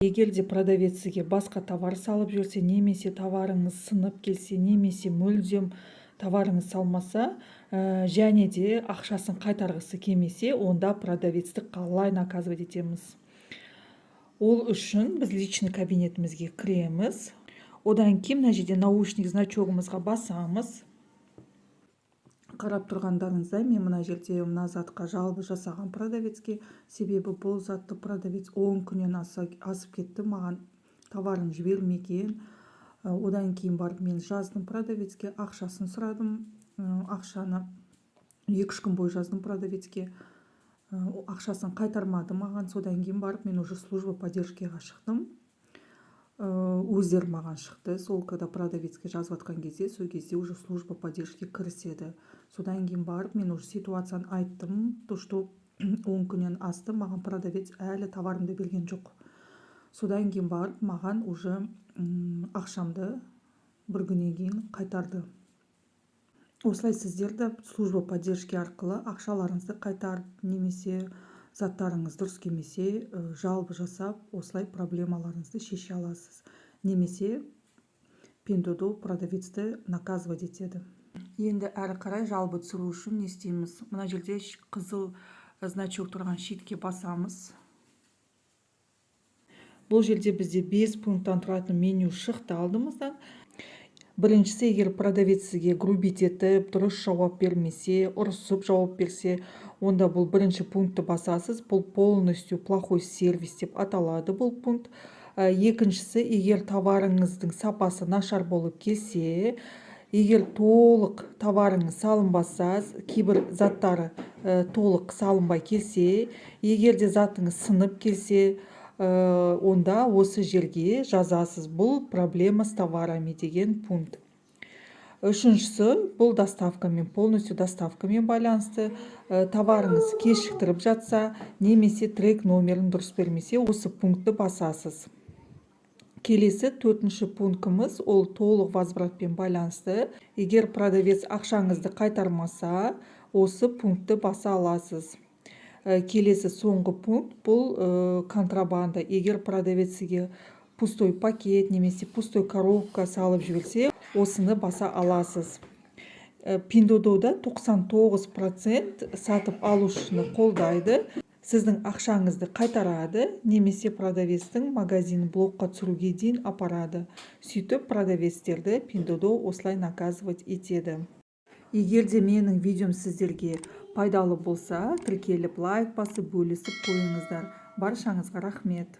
Егер де продавец сізге басқа товар салып жіберсе немесе товарыңыз сынып келсе немесе мүлдем товарыңыз салмаса және де ақшасын қайтарғысы келмесе, онда продавецті қалай наказывать етеміз? Ол үшін біз личный кабинетімізге кіреміз. Одан кейін мына жерде наушник значогымызға басамыз. Қарап тұрғандарыңыздай, мен мына жерде мына затқа жалоба жасаған продавецке, себебі бұл затты продавец 10 күннен асып кетті, маған товарын жібермеген. Одан кейін барып мен жаздым продавецке, ақшасын сұрадым. Ақшаны 2-3 күн бойы жаздым продавецке, ақшасын қайтармады маған. Содан кейін барып мен уже служба поддержкаға шықтым. Өздері маған шықты. Сол когда продавецке жазып жатқан кезде, сол кезде уже служба поддержки кіріседі. Содан кейін барып мен уже ситуацияны айттым, то что 10 күннен асты, маған продавец әлі товарымды берген жоқ. Содан кейін барып маған уже ақшамды бір күннен кейін қайтарды. Осылай сіздер де служба поддержки арқылы ақшаларыңызды қайтарып немесе заттарыңыз дұрыс келмесе, жалоба жасап, осылай проблемаларыңызды шеше аласыз немесе Пиндуодуо продавецті наказывать етеді. Енді әрі қарай жалоба түсіру үшін не істейміз? Мына жерде қызыл значок тұрған щитке басамыз. Бұл жерде бізде бес пункттан тұратын меню шықты алдымыздан. Біріншісі: егер продавец сізге грубить етіп, дұрыс жауап бермесе, ұрысып жауап берсе, онда бұл бірінші пунктті басасыз. Бұл полностью плохой сервис деп аталады бұл пункт. Екіншісі: егер товарыңыздың сапасы нашар болып келсе, егер толық товарыңыз салынбаса, кейбір заттары толық салынбай келсе, егер де затыңыз сынып келсе, онда осы жерге жазасыз, бұл «проблема с товарами» деген пункт. Үшіншісі: бұл доставкамен, полностью доставкамен байланысты. Товарыңыз кешіктіріп жатса немесе трек номерін дұрыс бермесе, осы пунктті басасыз. Келесі төртінші пунктіміз, ол толық возвратпен байланысты. Егер продавец ақшаңызды қайтармаса, осы пунктті баса аласыз. Келесі соңғы пункт, бұл контрабанда. Егер продавец сізге пустой пакет немесе пустой коробка салып жіберсе, осыны баса аласыз. Пиндуодуода 99% сатып алушыны қолдайды, сіздің ақшаңызды қайтарады немесе продавецтің магазинін блокқа түсіруге дейін апарады. Сөйтіп, продавецтерді Пиндуодуо осылай наказывать етеді. Егер де менің видеом сіздерге пайдалы болса, тіркеліп, лайк басып, бөлісіп қойыңыздар. Баршаңызға рахмет.